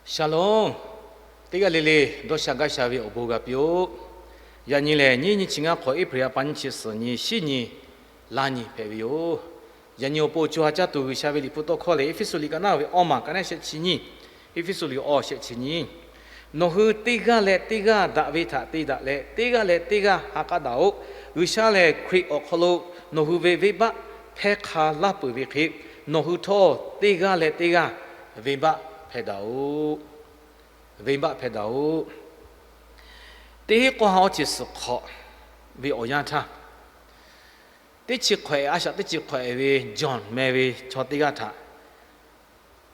Shalom. Teˇ g'aˇ le le dawˇ sha gaˇ sha ve awˬ bon g'a piˇ-oˆ. Yaꞈ nyi lehˬ, nyiˇ nyi chi ngaˇ hk'awꞈ April ha pa nyiˇ chi suhˍ nyi shiˉ nyi laˇ nyi hpehꞈ ve yoˬ. Yaꞈ nyi awˬ pon co ha caˇ tuˬ G'uiˬsha ve liꞈ hpu tawˇ hkawˇ lehˬ, Eˇfeˇsuꞈ liꞈ ka naˉ ve awˇ maˬ ka neˉ shehˆ chi nyiˇ, Eˇfeˇsuꞈ liꞈ awˇ shehˆ chi nyiˇ, nawˬ hui teˇ g'aˇ leh teˇ g'aˇ daꞈ ve htaꞈ te daꞈ leh, teˇ g'aˇ leh teˇ g'aˇ ha k'aˉ daꞈ-oꞈ. G'uiˬsha lehˬ Hkriꞈ awˬ hk'aw lo nawˬ hui ve venˇbaˆ hpehˇ hk'a laˇ peuˬ ve hk'e, nawˬ hui htawˇ teˇ g'aˇ leh teˇ g'aˇ venˇbaˆ hpehˇ daꞈ-oꞈ. Venˇbaˆ hpehˇ daꞈ-oꞈ. Teˇ heˉ k'awˇ ha awˇ chi suhˍ hk'awꞈ ve awˬ yanˇ htaˇ, teˇ chi hk'awehꞈ, a shaꞈ teˇ chi hk'awehꞈ ve John meh ve chaw teˇ g'aˇ htaꞈ,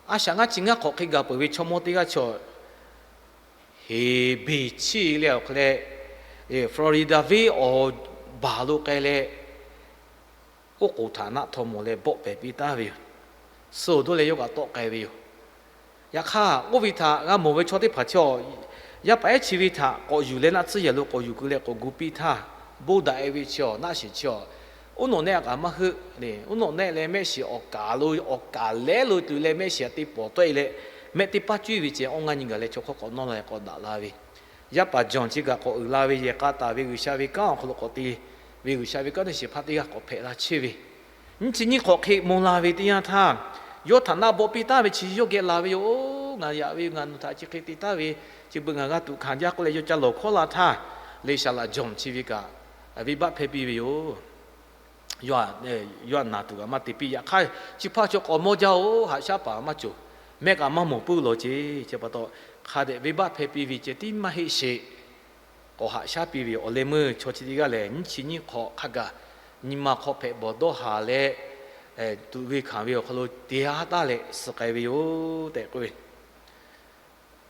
a shaꞈ ngaˇ chi ngaˇ hk'awꞈ hk'e gaˬ peuˬ ve chaw mawˇ teˇ g'aˇ chaw, heˍ beˬ chiˇ leh awˬ hk'e leh, Florida venˇ awˬ baˬ lo k'ai leh, oˉ k'oˍ htaꞈ naˆ htaw mawˬ leh bawˆ pehˍ piˇ taˉ ve yoˬ. Suh awˬ dawˇ leh yawˇ kaꞈ tawˆ k'ai ve yoˬ. Yaꞈ hk'aˇ, oˇ ve htaꞈ g'a mawˬ ve chaw teˇ hpaˍ chi awˬ, yaˇ paˍ ehˉ chi ve htaꞈ k'awꞈ yuˬ leh naˆ tsuhˇ yehˬ lo k'awꞈ yuˬ keu leh k'awꞈ gu piˇ htaˇ, bon daꞈ e ve chi awˬ naˆ shiˍ chi awˬ, uˉ nawꞈ nehˆ kaꞈ maˇ heuˆ le. Uˉ nawꞈ nehˆ leh mehˆ shiˍ awˬ kaˍ lo awˬ kaˍ lehˉ lo tuˬ leh mehˆ shiˍ te pawˍ tawˆ e leh, mehˆ teˇ paˉ cuˇ ve ceh awˇ ngaˇ nyi gaˬ leh chaw hk'awˇ k'awꞈ nawˇ la k'awꞈ daꞈ la ve, yaˇ paˍ John chi kaꞈ k'awꞈ uiˍ la ve yehˬ k'a taˍ ve G'uiˬsha ve kanˉ awˬ hk'aw lo k'awꞈ te ve G'uiˬsha ve kanˉ te shiˍ hpaˇ teˇ g'aˇ k'awꞈ hpehꞈ la chehˇ ve, nyiˇ chi nyiˇ hk'awꞈ hk'e mawˬ la ve teˇ yanˇ htaˇ, yawˇ htaꞈ naˆ bawˆ piˇ taˉ ve chi yawˇ geh la ve yoˬ. Ngaˬ yaꞈ ve yoˬ, ngaˬ nawˬ htaꞈ chi hk'e te taˉ ve, chi beuꞈ ngaˬ g'a tuꞈ hkanˍ jaˇ k'oˆ leh yawˇ ca lawˬ hkawˉ la htaˇ, Leˍsaˍlaꞈ John chi ve kaꞈ venˇbaˆ hpehˇ piˇ ve yoˬ. Yawˇ htaꞈ naˬ tuˬ kaꞈ maˇ te piˇ. Yaꞈ hk'aˇ, chi hpaˇ chaw k'awꞈ mawˇ jaˇ-oˬ, haꞈ shaˉ paˍ maˇ cawˬ, mehˆ kaꞈ maˇ mawˬ puiˉ lawˬ ce. Chi pa taw, hk'a dehꞈ venˇbaˆ hpehˇ piˇ ve ceh tiˉ maˇ heˆ sheˍ. K'awꞈ haꞈ shaˉ piˇ ve awˬ leh meuˇ chaw chi teˇ g'aˇ lehˬ, nyiˇ chi nyiˇ hk'awꞈ hk'a gaˬ nyi ma hk'aw hpehꞈ bawˬ dawˇ haˍ leh, tuꞈ ve hkanˍ ve awˬ hk'aw lo te haˉ taˉ leh suh k'ai ve yoˬ tehꞈ k'oˆ ve.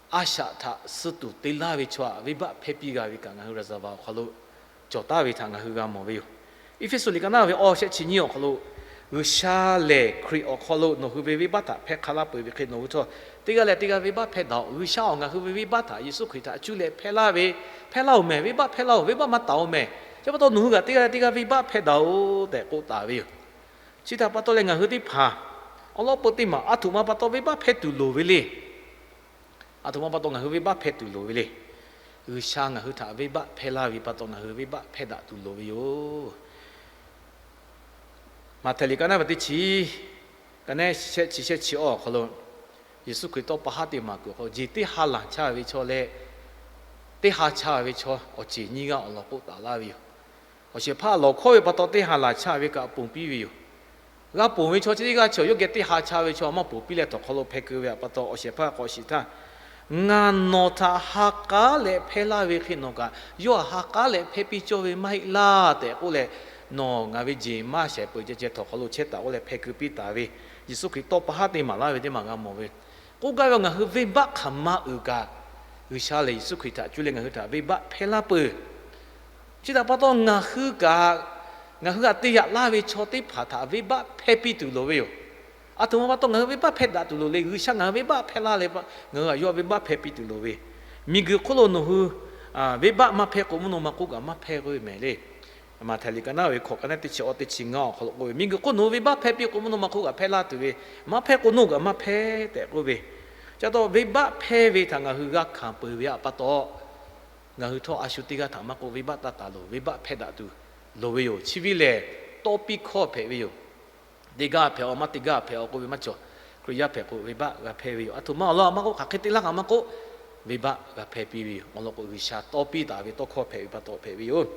A shaꞈ htaꞈ suh tuˬ te laˇ ve chaw htaꞈ venˇbaˆ hpehˇ piˇ g'a ve kaꞈ ngaˬ hui reservoir awˬ hk'aw lo cawˬ taˍ ve htaꞈ ngaˬ hui g'a mawˬ ve yoˬ. Eˇfeˇsuꞈ liꞈ ka naˉ ve awˇ shehˆ chi nyiˇ awˬ hk'aw lo, G'uiˬsha lehˬ Hkriꞈ awˬ hk'aw lo nawˬ hui ve venˇbaˆ htaꞈ hpehˇ hk'a laˇ peuˬ ve hk'e, nawˬ hui htawˇ teˇ g'aˇ leh teˇ g'aˇ venˇbaˆ hpehˇ daꞈ-oꞈ. G'uiˬsha awˬ ngaˬ hui ve venˇbaˆ htaꞈ Yeˍsuˆ Hkriꞈ htaꞈ cuˇ leh hpehˇ laˇ ve, hpehˇ laˇ-oˬ mehˍ, venˇbaˆ hpehˇ laˇ-oˬ, venˇbaˆ maˇ taˍ-oˬ mehˍ. Chi pa taw nawˬ hui kaꞈ teˇ g'aˇ leh teˇ g'aˇ venˇbaˆ hpehˇ daꞈ-oꞈ tehꞈ k'oˆ taˍ ve yoˬ. Chi htaꞈ pa taw leh ngaˬ hui teˇ hpaˍ awˉ lawˉ peu teˇ maˬ a htoꞈ ma pa taw venˇbaˆ hpehˇ tuˬ loˍ ve le. A htoꞈ ma pa taw ngaˬ hui venˇbaˆ hpehˇ tuˬ loˍ ve le. G'uiˬsha ngaˬ hui htaꞈ venˇbaˆ hpehˇ laˇ ve pa taw ngaˬ hui venˇbaˆ hpehˇ daꞈ tuˬ loˍ ve yoˬ. Maꞈhtehˍ liꞈ ka naˉ ve teˇ chi, ka naˉ shehˆ chi shehˆ chi awˇ awˬ hk'aw lo, Yeˍsuˆ Hkriꞈ tawˇ pa haˉ teˇ maˬ kuiˬ awˬ hk'aw lo jeˬ teˇ ha laˬ chaˇ ve chaw leh teˇ ha chaˇ ve chaw awˬ ceˬ nyiˇ g'aˇ awˬ lawn k'oˆ taˍ laˇ ve yoˬ. Awˬ shehˍ hpaˇ lawˬ hkawˇ ve pa taw teˇ ha laˬ chaˇ ve kaꞈ ponˬ piˇ ve yoˬ. G'a ponˬ ve chaw chi teˇ g'aˇ chi awˬ yawˇ geh teˇ ha chaˇ ve chaw maˇ ponˬ piˇ leh htawnˍ hk'aw lo hpeh keu ve pa taw, awˬ shehˍ hpaˇ k'awꞈ shiˍ htaˇ, Ngaˬ nawˬ htaꞈ ha k'aˉ leh hpehˇ laˇ ve hk'e nawˬ kaꞈ yawˇ htaꞈ ha k'aˉ leh hpehˇ piˇ cawˇ ve maˇ heˆ laˇ tehꞈ k'oˆ leh, nawˬ ngaˬ ve jeˬ maˇ shehˍ peuˬ ceh ceh htawnˍ hk'aw lo chehˇ taˍ k'oˆ leh hpeh keu piˇ taˍ ve, Yeˍsuˆ Hkriꞈ tawˇ pa haˉ teˇ maˬ laˇ ve teˇ maˬ g'a mawˬ ve. K'oˆ gaˇ ve, ngaˬ hui venˇbaˆ hk'aˬ ma uiˍ kaꞈ, G'uiˬsha lehˬ Yeˍsuˆ Hkriꞈ htaꞈ cuˇ leh ngaˬ hui htaꞈ venˇbaˆ hpehˇ laˇ peuˬ. Chi htaꞈ pa taw ngaˬ hui kaꞈ, ngaˬ hui htaꞈ te yaꞈ laˇ ve chaw teˇ hpaˍ htaꞈ venˇbaˆ hpehˇ piˇ tuˬ loˍ ve yoˬ. A htoꞈ ma pa taw ngaˬ hui venˇbaˆ hpehˇ daꞈ tuˬ loˍ le. G'uiˬsha ngaˬ hui venˇbaˆ hpehˇ laˇ leh, ngaˬ hui htaꞈ yawˇ venˇbaˆ hpehˇ piˇ tuˬ loˍ ve. Miˬguiˬ hk'oˆ lo nawˬ hui venˇbaˆ maˇ hpehˇ k'o, mvuhˇ naw ma hk'oˆ kaꞈ maˇ hpehˇ k'oˆ ve mehˍ le. Maꞈhtehˍ liꞈ ka naˉ ve hkawꞈ ka naˉ teˇ chi awˇ teˇ chi ngaˇ awˬ hk'aw lo k'oˆ ve, Miˬguiˬ hk'oˆ nawˬ hui venˇbaˆ hpehˇ piˇ k'o, mvuhˇ naw ma hk'oˆ kaꞈ hpehˇ laˇ tuˬ ve, maˇ hpehˇ k'o nawˬ hui kaꞈ maˇ hpehˇ tehꞈ k'oˆ ve. Chi pa taw venˇbaˆ hpehˇ ve htaꞈ ngaˬ hui g'a hkanˍ peuˬ ve pa taw, ngaˬ hui htawˇ a shu teˇ g'aˇ htaꞈ maˇ k'oˆ, venˇbaˆ taˇ taˍ loˬ, venˇbaˆ hpehˇ daꞈ tuˬ loˍ ve yoˬ. Chi ve lehˬ, tawˇ piˇ hkawˇ hpehꞈ ve yoˬ. Teˇ g'aˇ hpehꞈ-aw, maˇ teˇ g'aˇ hpehꞈ-aw k'oˆ ve maˇ cawˬ. Hkriꞈ yaˇ hpehꞈ k'o venˇbaˆ g'a hpehˇ ve yoˬ. A htoꞈ ma awˬ lawn maˇ k'oˆ, hk'aˬ hk'e te laˇ kaꞈ maˇ k'oˆ, venˇbaˆ g'a hpehˇ piˇ ve yoˬ. Awˬ lawn k'o, G'uiˬsha tawˇ piˇ taˍ ve tawˇ hkawˇ hpehꞈ ve pa taw hpehꞈ ve yoˬ.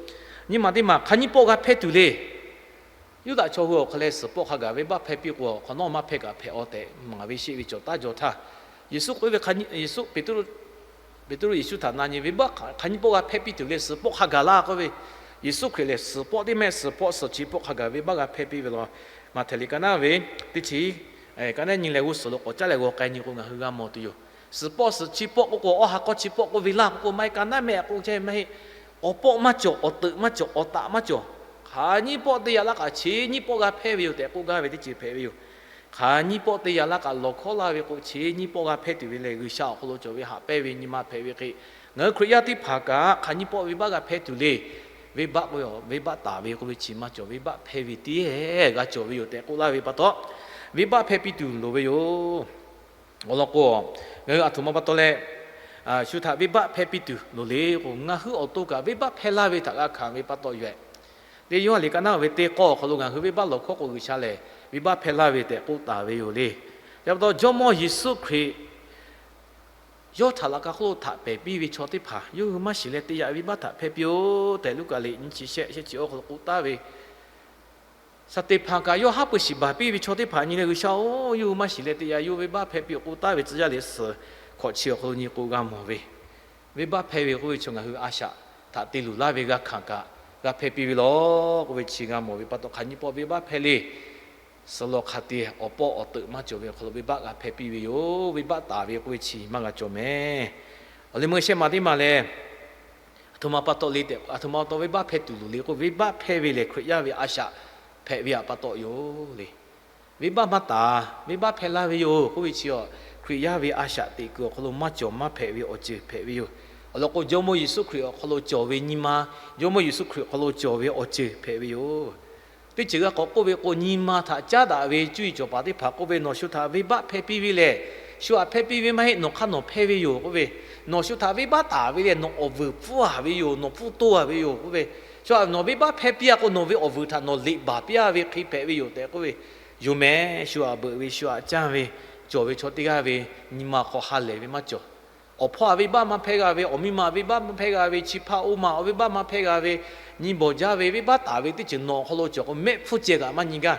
Nyi ma teˇ maˬ hk'aˬ nyiˇ pawˆ g'a hpehˇ tuˬ le. Yuˇdaꞈ chaw hui awˬ hk'aw leh suhˍ pawˆ hk'a gaˬ venˇbaˆ hpehˇ piˇ k'o, hk'awꞈ nawˉ maˇ hpehˇ kaꞈ hpehꞈ-aw tehꞈ maˍ ve sheˆ ve cawˬ taˉ jaw htaˇ, Yeˍsuˆ k'oˆ ve, Yeˍsuˆ Peˍtruˆ Yeˍsuˆ htaꞈ na nyi, venˇbaˆ hk'aˬ nyiˇ pawˆ g'a hpehˇ piˇ tuˬ le, suhˍ pawˆ hk'a gaˬ laˇ k'oˆ ve. Yeˍsuˆ Hkriꞈ lehˬ suhˍ pawˆ teˇ mehˆ suhˍ pawˆ suhˍ chi pawˆ hk'a gaˬ venˇbaˆ g'a hpehˇ piˇ ve law. Maꞈhtehˍ liꞈ ka naˉ ve teˇ chi, ka naˉ nyi leh g'uˇ suhˍ lo k'awꞈ caˉ leh g'aw k'ai nyi k'o ngaˬ hui g'a mawˬ tuˬ yoˬ. Suhˍ pawˆ suhˍ chi pawˆ k'oˆ k'o, awˬ ha k'aw chi pawˆ k'oˆ ve laˇ k'oˆ k'o, maˇ heˆ, ka naˉ mehˆ k'oˆ chehˇ maˇ heˆ. Awˬ pawˆ maˇ cawˬ, awˬ teuꞈ maˇ cawˬ, awˬ taꞈ maˇ cawˬ. Hk'aˬ nyiˇ pawˆ te yaꞈ laˇ kaꞈ chi nyiˇ pawˆ g'a hpehˇ ve yoˬ tehꞈ k'oˆ gaˇ ve teˇ ceuˬ hpehꞈ ve yoˬ. Hk'aˬ nyiˇ pawˆ te yaꞈ laˇ kaꞈ lawˬ hkawˇ laˇ ve k'o, chi nyiˇ pawˆ g'a hpehˇ tuˬ ve lehˬ, G'uiˬsha awˬ hk'aw lo cawˬ ve haꞈ pehnˇ ve nyi ma hpehꞈ ve hk'e, ngaˬ hui Hkriꞈ yaˇ teˇ hpaˍ kaꞈ hk'aˬ nyiˇ pawˆ venˇbaˆ g'a hpehˇ tuˬ le. Venˇbaˆ k'oˆ ve, venˇbaˆ taˍ ve k'oˆ ve chi maˇ cawˬ, venˇbaˆ hpehˇ ve tiˉ g'a cawˬ ve yoˬ tehꞈ k'oˆ laˇ ve pa taw, venˇbaˆ hpehˇ piˇ tuˬ loˍ ve yoˬ. Awˬ lawn k'o, ngaˬ hui aˬ htoꞈ ma pa taw leh shu htaꞈ venˇbaˆ hpehˇ piˇ tuˬ loˍ le k'o, ngaˬ hui awˬ to kaꞈ venˇbaˆ hpehˇ laˇ ve htaꞈ g'a hkanˍ ve pa taw yoˬ. Teˇ Yoˇhanˬ liꞈ ka naˉ ve teˇ k'awˇ awˬ hk'aw lo ngaˬ hui venˇbaˆ lawˬ hkawˇ k'o, G'uiˬsha lehˬ venˇbaˆ hpehˇ laˇ ve tehꞈ k'oˆ taˍ ve yoˬ le. Chi pa taw Jawˇmawˇ Yeˍsuˆ Hkriꞈ yawˇ htaꞈ laꞈ ka hk'oˆ lo htaꞈ pehˍ piˇ ve chaw teˇ hpaˍ yawˇ hui maˇ shiˍ leh te yaꞈ venˇbaˆ htaꞈ hpehˇ piˇ-oˆ tehꞈ, Luˉkaꞈ liꞈ nyiˇ chi shehˆ shehˆ chi awˬ hk'aw lo k'oˆ taˍ ve, Saˍteˍhpanˍ kaꞈ yawˇ haˉ pui shiˍ baˬ piˇ ve chaw teˇ hpaˍ nyi leh, G'uiˬsha-oˬ, yawˇ hui maˇ shiˍ leh te yaꞈ yawˇ venˇbaˆ hpehˇ piˇ-oˆ k'oˆ taˍ ve tcuh yaˇ liꞈ suhˍ hkawꞈ chi awˬ hk'aw lo nyi k'o g'a mawˬ ve, venˇbaˆ hpehˇ ve k'oˆ ve chaw ngaˬ hui a shaꞈ htaꞈ te luˬ laˇ ve g'a hkanˍ kaꞈ g'a hpehˇ piˇ ve lawˬ k'oˆ ve chi g'a mawˬ ve pa taw, hk'aˬ nyi pawˆ venˇbaˆ hpehˇ le. Suhˍ lawˬ hk'a te awˬ pawˆ awˬ teuꞈ maˇ cawˬ ve awˬ hk'aw lo venˇbaˆ g'a hpehˇ piˇ ve yoˬ. Venˇbaˆ taˍ ve k'oˆ ve chi maˇ g'a cawˬ mehˍ. Awˬ leh meuˇ shehˆ ma teˇ maˬ lehˬ, aˬ htoꞈ ma pa taw le tehꞈ, aˬ htoꞈ ma pa taw venˇbaˆ hpehˇ tuˬ loˍ le k'o, venˇbaˆ hpehˇ ve lehˬ Hkriꞈ yaˇ ve a shaꞈ hpehꞈ ve pa taw yoˬ le. Venˇbaˆ maˇ taˍ, venˇbaˆ hpehˇ laˇ ve yoˬ k'oˆ ve chi-a, Hkriꞈ yaˇ ve a shaꞈ teꞈ kuiˬ awˬ hk'aw lo maˇ cawˬ maˇ hpehꞈ ve awˬ ceuˬ hpehꞈ ve yoˬ. Awˬ lawn k'o, Jawˇmawˇ Yeˍsuˆ Hkriꞈ awˬ hk'aw lo cawˬ ve nyi ma, Jawˇmawˇ Yeˍsuˆ Hkriꞈ awˬ hk'aw lo cawˬ ve awˬ ceuˬ hpehꞈ ve yoˬ. Teˇ ceuˬ g'a k'awꞈ k'oˆ ve k'o, nyi ma htaꞈ caˉ daꞈ ve cuˇ yiˍ cawˬ paˍ teˇ hpaˍ k'oˆ ve, Nawˬ shu htaꞈ venˇbaˆ hpehˇ piˇ ve lehˬ, shu htaꞈ hpehˇ piˇ ve maˇ heˆ, nawˬ hk'aˇ nawˬ hpehˇ ve yoˬ k'oˆ ve, nawˬ shu htaꞈ venˇbaˆ taˍ ve lehˬ nawˬ awˬ vuiˬ pfuhˇ-a ve yoˬ, nawˬ pfuhˇ toˇ-a ve yoˬ k'oˆ ve, shu htaꞈ nawˬ venˇbaˆ hpehˇ piˇ-a k'o, nawˬ ve awˬ vuiˬ htaꞈ nawˬ liꞈ baˬ piˇ-a ve hk'e hpehꞈ ve yoˬ tehꞈ k'oˆ ve, yoˬ mehˍ. Shu htaꞈ beuꞈ ve, shu htaꞈ caˇ ve, cawˬ ve chaw teˇ g'aˇ ve nyi ma hk'aw ha lehˬ ve maˇ cawˬ. Awˬ hpawˇ htaꞈ venˇbaˆ maˇ hpehˇ g'a ve, awˬ miˇ ma venˇbaˆ maˇ hpehˇ g'a ve, chi hpaˇ oˇ ma venˇbaˆ maˇ hpehˇ g'a ve, nyi bawˬ jaˇ ve venˇbaˆ taˍ ve teˇ ceuˬ nawˬ awˬ hk'aw lo cawˬ k'o, mehˆ hpfuhˇ ceh kaꞈ maˇ nyi gaˇ.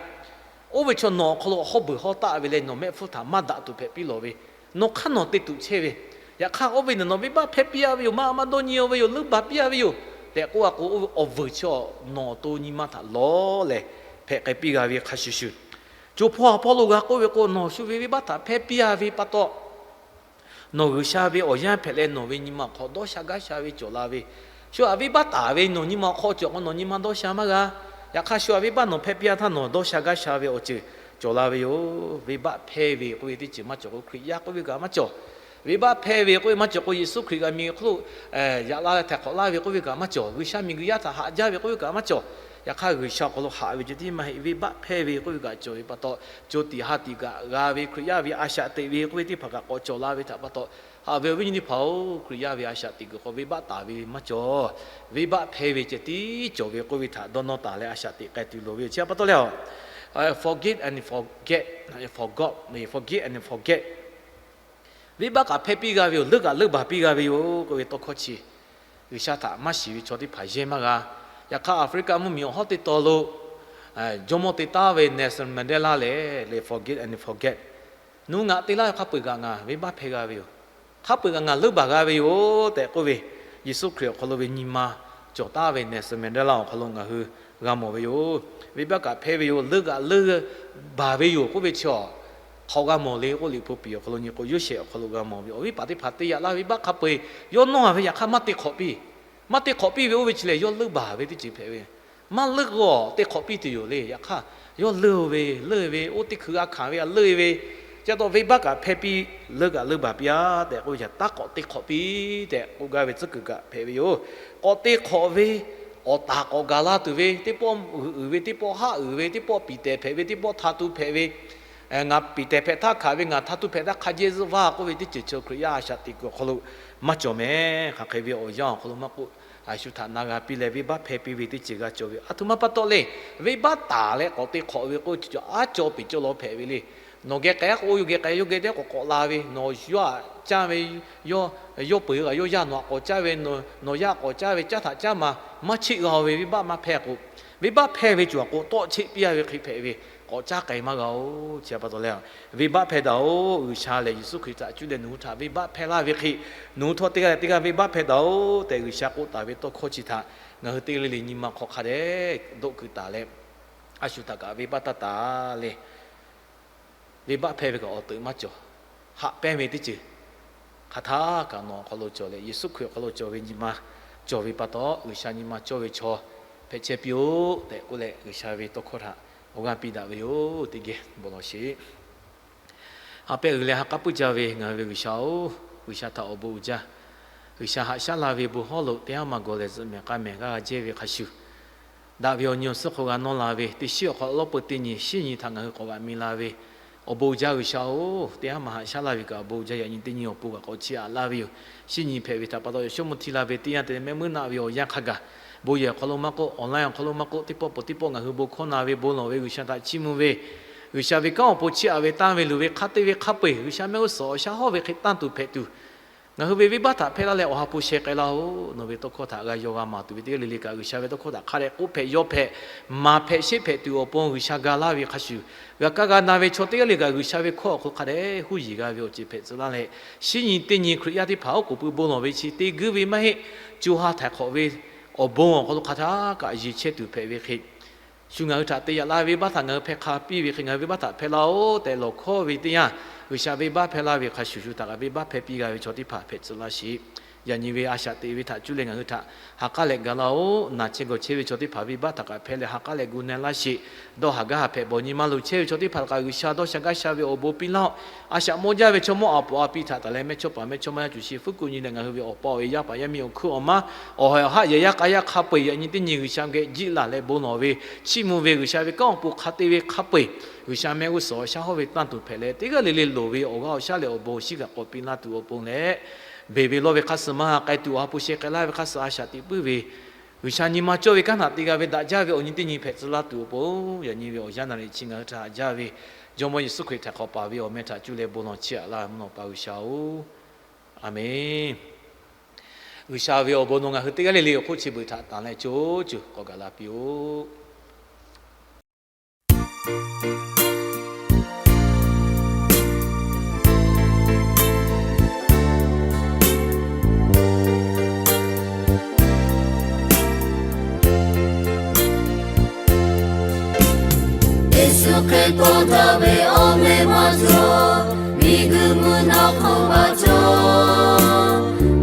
Oˇ ve chaw nawˬ awˬ hk'aw lo hawˉ beuˬ hawˉ taˆ ve leh nawˬ mehˆ hpfuhˇ htaꞈ maˇ daꞈ tuˬ hpehꞈ piˇ lawˬ ve, nawˬ hk'aˇ nawˬ te tuˬ chehˇ ve, yaꞈ hk'aˇ oˇ ve nawˬ venˇbaˆ hpehˇ piˇ-a ve yoˬ, maˇ maˇ dawˇ nyi-o ve yoˬ, leuˉ baˬ piˇ-a ve yoˬ tehꞈ k'oˆ-a k'o, oˇ ve awˬ vuiˬ chi-a nawˬ awˬ to nyi ma htaꞈ lawˬ leh hpehꞈ k'ai piˇ g'a ve hk'a shuˍ shuˍ, co hpawˇ ha hpawˇ lo g'a k'oˆ ve k'o, nawˬ shu ve venˇbaˆ htaꞈ hpehˇ piˇ-a ve pa taw, nawˬ G'uiˬsha ve awˬ yanˇ hpehꞈ leh nawˬ ve nyi ma awˬ hk'aw dawˇ sha gaˇ sha ve cawˬ la ve, shu htaꞈ venˇbaˆ taˍ ve nawˬ nyi ma awˬ hk'aw cawˬ k'o nawˬ nyi ma dawˇ sha maˇ g'a. Yaꞈ hk'aˇ shu htaꞈ venˇbaˆ nawˬ hpehˇ piˇ-a htaˇ nawˬ dawˇ sha gaˇ sha ve awˬ ceuˬ cawˬ la ve yoˬ. Venˇbaˆ hpehˇ ve k'oˆ ve teˇ ceuˬ maˇ cawˬ k'o, Hkriꞈ yaˇ k'oˆ ve kaꞈ maˇ cawˬ. Venˇbaˆ hpehˇ ve k'oˆ ve maˇ cawˬ k'o, Yeˍsuˆ Hkriꞈ g'a miˬ hk'oˆ lo yaꞈ la leh htaiˍ hk'awꞈ laˇ ve k'oˆ ve kaꞈ maˇ cawˬ. G'uiˬsha miˬguiˬ yaˇ htaꞈ haꞈ jaˇ ve k'oˆ ve kaꞈ maˇ cawˬ. Yaꞈ hk'aˇ G'uiˬsha awˬ hk'aw lo haꞈ ve ceh tiˉ maˇ heˆ, venˇbaˆ hpehˇ ve k'oˆ ve kaꞈ cawˬ ve pa taw, co tiꞈ ha tiꞈ kaꞈ g'a ve Hkriꞈ yaˇ ve a shaꞈ teꞈ ve k'oˆ ve teˇ hpaˍ kaꞈ k'awꞈ cawˬ la ve htaꞈ pa taw, haꞈ ve awˬ viˉ nyi teˇ hpaˍ-oˬ, Hkriꞈ yaˇ ve a shaꞈ teꞈ kuiˬ hk'aw venˇbaˆ taˍ ve maˇ cawˬ. Venˇbaˆ hpehˇ ve ceh tiˉ cawˬ ve k'oˆ ve htaꞈ dawˇ nawˇ taˍ leh a shaꞈ teꞈ k'ai tuˬ loˍ ve yoˬ. Chi pa taw leh, forgive and forget, forgot, forgive and forget. Venˇbaˆ kaꞈ hpehˇ piˇ g'a ve yoˬ, leuˉ kaꞈ leuˉ baˬ piˇ g'a ve yoˬ k'oˆ ve tawˇ hkawˇ chi G'uiˬsha htaꞈ maˇ shiˍ ve chaw teˇ hpaˍ yehˇ maˇ g'a. Yaꞈ hk'aˇ Aˍfriˆkaˆ mvuhˇmiˬ awˬ hawˉ teˇ taw lo jawˇmawˇ te taˉ ve Nelson Mandela lehˬ, le forgive and forget, nawˬ ngaˬ te laˇ ve hk'a peu-eˬ kaꞈ ngaˬ venˇbaˆ hpehˇ g'a ve yoˬ. Hk'a peu-eˬ kaꞈ ngaˬ leuˉ baˬ g'a ve yoˬ tehꞈ k'oˆ ve, Yeˍsuˆ Hkriꞈ awˬ hk'aw lo ve nyi ma cawˬ taˍ ve Nelson Mandela awˬ hk'aw lo ngaˬ hui g'a mawˬ ve yoˬ. Venˇbaˆ kaꞈ hpehˇ ve yoˬ, leuˉ kaꞈ leuˉ baˬ ve yoˬ k'oˆ ve chi-a, hk'aw g'a mawˬ le k'oˆ, Liꞈ hpu piˍ awˬ hk'aw lo nyi k'o, Yoˇsehꞈ awˬ hk'aw lo g'a mawˬ ve, awˬ viˉ paˍ teˇ hpaˍ te yaꞈ laˇ ve venˇbaˆ hk'a peu-eˬ yawˇ nawˇ-a ve, yaꞈ hk'aˇ maˇ te hk'awꞈ piˇ. Maˇ te hk'awꞈ piˇ ve oˇ ve chi lehˬ, yawˇ leuˉ baˬ ve teˇ ceuˬ hpehꞈ ve. Maˇ leuˉ k'o, te hk'awꞈ piˇ tuˬ yoˬ le. Yaꞈ hk'aˇ yawˇ leuˉ ve, leuˉ ve, oˇ teˇ hkui g'a hkanˍ ve a leuˉ ve, chi pa taw venˇbaˆ kaꞈ hpehˇ piˇ, leuˉ kaꞈ leuˉ baˬ piˇ-a tehꞈ k'oˆ ve, taˇ k'awꞈ te hk'awꞈ piˇ tehꞈ k'oˆ gaˇ ve tcuhˉ kuiˬ kaꞈ hpehꞈ ve yoˬ. K'awꞈ te hk'awꞈ ve, awˬ taˍ k'awꞈ gaˬ la tuˬ ve, teˇ pawˆ uiˍ uiˍ ve, teˇ pawˆ haˆ uiˍ ve, teˇ pawˆ piˍ tehˍ hpehꞈ ve, teˇ pawˆ hta tu hpehꞈ ve, ngaˬ piˍ tehˍ hpehꞈ htaˇ hkanˍ ve, ngaˬ hta tu hpehꞈ htaˇ hk'a jehˇ zuhˆ vaˇ k'oˆ ve teˇ ceuˬ chi Hkriꞈ yaˇ a shaꞈ teꞈ kuiˬ awˬ hk'aw lo maˇ cawˬ mehˍ. Hk'aˬ hk'e ve awˬ yanˇ awˬ hk'aw lo maˇ k'oˆ, a shu htaꞈ na g'a piˇ leh venˇbaˆ hpehˇ piˇ ve teˇ ceuˬ g'a cawˬ ve. Aˬ htoꞈ ma pa taw le, venˇbaˆ taˍ leh k'awꞈ te hk'awꞈ ve k'oˆ, cawˬ aˉ cawˬ piˍ cawˬ law hpehꞈ ve le. Nawˬ geh k'ai-a k'o, oˇ yawˇ geh k'ai, yawˇ geh teˇ k'awꞈ k'awꞈ la ve, nawˬ yawˇ htaꞈ caˇ ve, yawˇ peuˬ kaꞈ yawˇ yaˇ nawˬ htaꞈ k'awꞈ caˇ ve, nawˬ yaˇ k'awꞈ caˇ ve, caˉ htaꞈ caˉ ma maˇ cheˆ g'a ve, venˇbaˆ maˇ hpehˇ k'o, venˇbaˆ hpehˇ ve cawˬ k'o tawˆ cheˆ piˇ-a ve hk'e hpehꞈ ve, k'awꞈ caˉ k'ai maˇ g'a-oˬ. Chi pa taw leh, venˇbaˆ hpehˇ daꞈ-oˬ. G'uiˬsha lehˬ Yeˍsuˆ Hkriꞈ htaꞈ cuˇ leh nawˬ hui htaꞈ venˇbaˆ hpehˇ laˇ ve hk'e, nawˬ hui htawˇ teˇ g'aˇ leh teˇ g'aˇ venˇbaˆ hpehˇ daꞈ-oˬ tehꞈ G'uiˬsha k'oˆ taˍ ve tawˇ hkawˇ chi htaꞈ ngaˬ hui teˇ g'aˇ le le nyi ma hk'aw hk'a dehꞈ doˆ keu taˍ leh, a shu htaꞈ kaꞈ venˇbaˆ taˇ taˍ le. Venˇbaˆ hpehˇ ve kaꞈ awˬ teuꞈ maˇ cawˬ. Haꞈ pehnˇ ve teˇ ceuˬ hk'aˬ htaˇ kaꞈ nawˬ awˬ hk'aw lo cawˬ leh, Yeˍsuˆ Hkriꞈ awˬ hk'aw lo cawˬ ve nyi ma cawˬ ve pa taw, G'uiˬsha nyi ma cawˇ ve chaw hpehꞈ chehˇ piˇ-oˆ tehꞈ k'oˆ leh, G'uiˬsha ve tawˇ hkawˇ htaꞈ awˬ g'aˇ piˇ daꞈ ve yoˬ. Teˇ geh bon lawˬ sheˍ. Ha pehˇ uiˍ leh ha k'aˉ puiˉ jaˇ ve ngaˬ hui ve G'uiˬsha-oˬ, G'uiˬsha htaꞈ awˬ bon uiˍ jaˇ. G'uiˬsha haꞈ shaˉ la ve bon hawˉ lo teˇ haˉ maˇ gawˬ leh zuhꞈ mehˍ k'a mehˍ g'aˇ g'a jehˇ ve hk'a shuˍ, daꞈ ve awˬ nyi awˬ suhˉ hk'aw g'a nawˇ la ve, teˇ shiˉ awˬ hk'aw lawˇ peu teˇ nyi shiˉ nyi htaꞈ ngaˬ hui k'awꞈ g'aꞈ mi la ve, Awˬ bon jaˇ G'uiˬsha-oˬ, teˇ haˉ maˇ haꞈ shaˉ laˇ ve kaꞈ awˬ bon jaˇ. Yaꞈ nyi teˇ nyi awˬ pon kaꞈ k'awꞈ chiˇ aꞈ laˇ ve yoˬ. Shinˉ nyi hpehꞈ ve htaꞈ pa taw, yawˇ shawˉ mvuh hti la ve teˇ yanˇ te leh mehˆ meuˇ naˆ ve awˬ yanˇ hk'a gaˬ, bon yehˬ awˬ hk'aw lo maˇ k'oˆ, online awˬ hk'aw lo maˇ k'oˆ, teˇ pawˆ pawˍ teˇ pawˆ ngaˬ hui bon hkawˇ na ve, bon lawˬ ve G'uiˬsha htaꞈ chiˇ mvuh ve, G'uiˬsha ve kanˉ awˬ pon chiˇ aꞈ ve tanˇ ve luˬ ve hk'a te ve hk'a peu-eˬ G'uiˬsha mehˆ g'uˇ suhˍ awˬ shaˉ hawˉ ve hk'e tanˇ tuˬ hpehꞈ tuˬ, ngaˬ hui ve venˇbaˆ htaꞈ hpehˇ laˇ leh Awˬ ha hpu sheh k'ai laˇ-oˬ. Nawˬ ve tawˇ hkawˇ htaꞈ g'a yaw g'a maˍ tuˬ ve teˇ g'aˇ le le kaꞈ, G'uiˬsha ve tawˇ hkawˇ htaꞈ hk'a dehꞈ k'oˆ hpehꞈ yaw hpehꞈ maˍ hpehꞈ sheˆ hpehꞈ tuˬ awˬ pon G'uiˬsha ga laˇ ve hk'a shuˍ, g'a kaˇ g'a na ve chaw teˇ g'aˇ le kaꞈ, G'uiˬsha ve hkawˇ awˬ hk'aw lo hk'a dehꞈ huˉ yiˬ g'a ve awˬ ceuˬ hpehꞈ tcuh laˇ leh, shinˉ nyi teˇ nyi Hkriꞈ yaˇ teˇ hpaˍ oˉ k'oˍ pui bon lawˬ ve chi te guiˇ ve maˇ heˆ. Co ha htaiˍ hk'awꞈ ve awˬ bon awˬ hk'aw lo hk'a htaˇ kaꞈ yeˬ chehˇ tuˬ hpehꞈ ve hk'e, shu ngaˬ hui htaꞈ te yaꞈ la ve venˇbaˆ htaꞈ ngaˬ hui hpeh hk'a piˇ ve hk'e, ngaˬ hui venˇbaˆ htaꞈ hpeh laˇ-oˬ tehꞈ lawˬ hkawˇ ve teˇ yanˇ, G'uiˬsha venˇbaˆ hpeh laˇ ve hk'a shuˍ shu htaꞈ kaꞈ venˇbaˆ hpeh piˇ g'a ve chaw teˇ hpaˍ hpehꞈ tcuh laˇ sheˍ. Yaꞈ nyi ve a shaꞈ teꞈ ve htaꞈ cuˇ leh ngaˬ hui htaꞈ ha k'aˉ leh ga laˇ-oˬ. Naˬ chehˇ gawˬ chehˇ ve chaw teˇ hpaˍ venˇbaˆ htaꞈ kaꞈ hpeh leh ha k'aˉ leh gu na laˇ sheˍ. Dawˇ haˍ gaˇ haˍ hpehꞈ bawˬ nyi ma lo chehˇ ve chaw teˇ hpaˍ htaꞈ kaꞈ G'uiˬsha dawˇ sha gaˇ sha ve awˬ bon piˇ laˇ-oˆ. A shaꞈ mawˇ jaˇ ve chaw mawˇ aˬ poˍ a pi htaꞈ taˍ leh mehˇchawˇ paˍ mehˇchawˇma yaˇ cuˬ shi fuˉ kuˆ nyi leh ngaˬ hui ve awˬ pa awˬ e yaˇ paˍ yaˇ miˇ awˬ hkuiˉ awˬ maˉ awˬ hawehˬ awˬ haˆ yehˬ yaˇ k'a yaˇ hk'a peu-eˬ yaꞈ nyi teˇ nyi G'uiˬsha geh jiˆ laˬ leh bon lawˬ ve, chiˇ mvuh ve G'uiˬsha ve kanˉ awˬ pon hk'a te ve hk'a peu-eˬ G'uiˬsha mehˆ g'uˇ suhˍ awˬ shaˉ hawˉ ve tanˇ tuˬ hpehꞈ leh, teˇ g'aˇ le le loˍ ve awˬ g'aˇ awˬ shaˉ leh awˬ bon awˬ shinˉ kaꞈ k'awꞈ piˇ laˇ tuˬ awˬ pon leh, beˬ ve lawˇ ve hk'a suhˍ maˇ ha k'ai tuˬ, Awˬ ha hpu sheh k'ai laˇ ve hk'a suhˍ a shaꞈ teꞈ puiˉ ve, G'uiˬsha nyi ma cawˇ ve kanˉ htaꞈ te g'a ve daꞈ jaˇ ve awˬ nyi teˇ nyi hpehꞈ tcuh laˇ tuˬ awˬ pon, yaꞈ nyi ve awˬ yanˇ naˍ riˍ chi ngaˬ hui htaꞈ haꞈ jaˇ ve Jawˇmawˇ Yeˍsuˆ Hkriꞈ htaꞈ hk'awꞈ paˍ ve awˬ meh htaꞈ cuˇ leh bon lawˬ chiˇ aꞈ laˇ ve mvuhˇ naw pa G'uiˬsha-oˬ, Aˍmenˇ. G'uiˬsha ve awˬ bon nawˬ ngaˬ hui teˇ g'aˇ le le awˬ hk'oˆ chi beuꞈ htaꞈ tanˍ leh co co k'awꞈ gaˬ la piˇ-oˆ. Yeˍsuˆ Hkriꞈ tawˇ daꞈ ve awˬ meh maˇ cawˬ, miˬguiˬ mvuhˇ naw hk'oˆ maˇ cawˬ.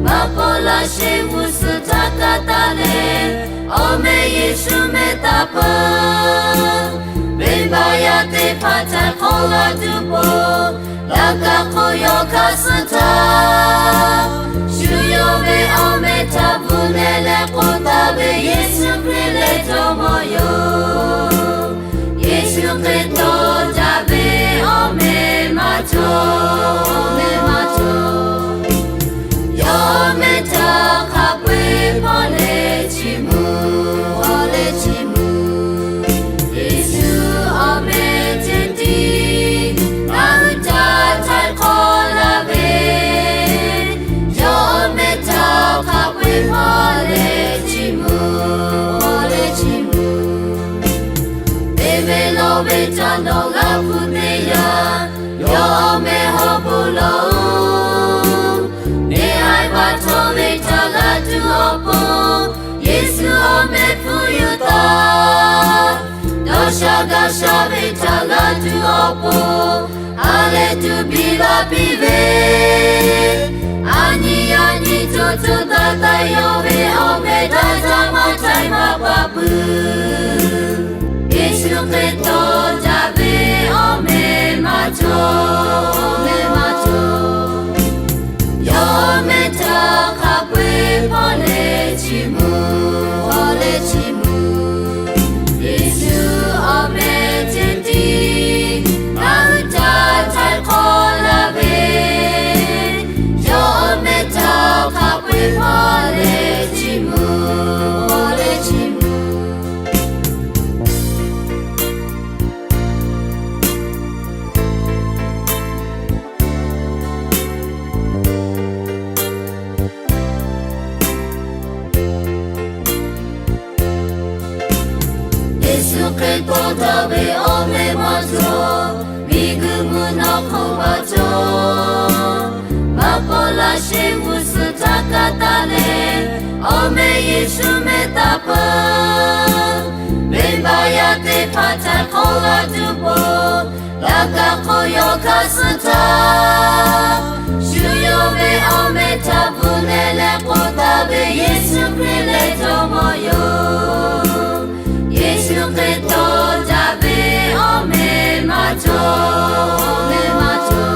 Maˇ paw laˇ sheˍ g'uˇ suhˍ htaˇ kaꞈ taˇ leh, awˬ meh Yeˍsuˆ meh taˍ peuˬ. Venˇbaˆ yaˇ teˇ hpaˍ htaiˍ hk'awꞈ g'a tuˬ pon, laꞈ ka hk'oˆ yawˇ hkanˍ suh htaˇ, shu yawˇ ve awˬ meh htaꞈ bvuhꞈ leh leh k'oˆ taˍ ve, Yeˍsuˆ Hkriꞈ lehˬ Jawˇmawˇ yoˬ. Yeˍsuˆ Hkriꞈ tawˇ daꞈ ve awˬ meh maˇ cawˬ, awˬ meh maˇ cawˬ. Yawˇ meh htaꞈ hk'a peu-eˬ hpawˇ leh chiˇ mvuh, hpawˇ leh chiˇ mvuh. Yeˍsuˆ awˬ meh ceh tiˉ ngaˬ hui htaꞈ htaiˍ hk'awꞈ laˇ ve, yawˇ meh htaꞈ hk'a peu-eˬ hpawˇ leh chiˇ mvuh, hpawˇ leh chiˇ mvuh. Te ve lawˇ ve htaꞈ nawˬ g'a hpu teˇ yanˇ, yawˇ awˬ meh hawˉ bon lawˬ-oˬ. Neˇ haiˬ baˬ htawˇ ve htaꞈ g'a tuˬ awˬ pon, Yeˍsuˆ awˬ meh hpfuhˇ yuˬ taˍ. Dawˇ sha gaˇ sha ve htaꞈ g'a tuˬ awˬ pon, ha lehˬ tuˬ biˇ la piˇ ve, a nyi a nyi co co taiˍ taiˍ yawˇ ve awˬ meh htaꞈ ca maˇ htaiˍ maˇ paˍ peuˬ. Yeˍsuˆ Hkriꞈ tawˇ daꞈ ve awˬ meh maˇ cawˬ, awˬ meh maˇ cawˬ. Yawˇ meh htaꞈ hk'a peu-eˬ hpawˇ leh chiˇ mvuh, hpawˇ leh chiˇ mvuh. Yeˍsuˆ awˬ meh ceh tiˉ ngaˬ hui htaꞈ htaiˍ hk'awꞈ laˇ ve, yawˇ meh htaꞈ hk'a peu-eˬ hpawˇ leh chiˇ mvuh, hpawˇ leh chiˇ mvuh. Yeˍsuˆ Hkriꞈ tawˇ daꞈ ve awˬ meh maˇ cawˬ, miˬguiˬ mvuhˇ naw hk'oˆ maˇ cawˬ. Maˇ paw laˇ sheˍ g'uˇ suhˍ htaˇ kaꞈ taˇ leh, awˬ meh Yeˍsuˆ meh taˍ peuˬ. Venˇbaˆ yaˇ teˇ hpaˍ htaiˍ hk'awꞈ g'a tuˬ pon, laꞈ ka hk'oˆ yawˇ hkanˍ suh htaˇ, shu yawˇ ve awˬ meh htaꞈ bvuhꞈ leh leh k'oˆ taˍ ve, Yeˍsuˆ Hkriꞈ lehˬ Jawˇmawˇ yoˬ. Yeˍsuˆ Hkriꞈ tawˇ daꞈ ve awˬ meh maˇ cawˬ, awˬ meh maˇ cawˬ.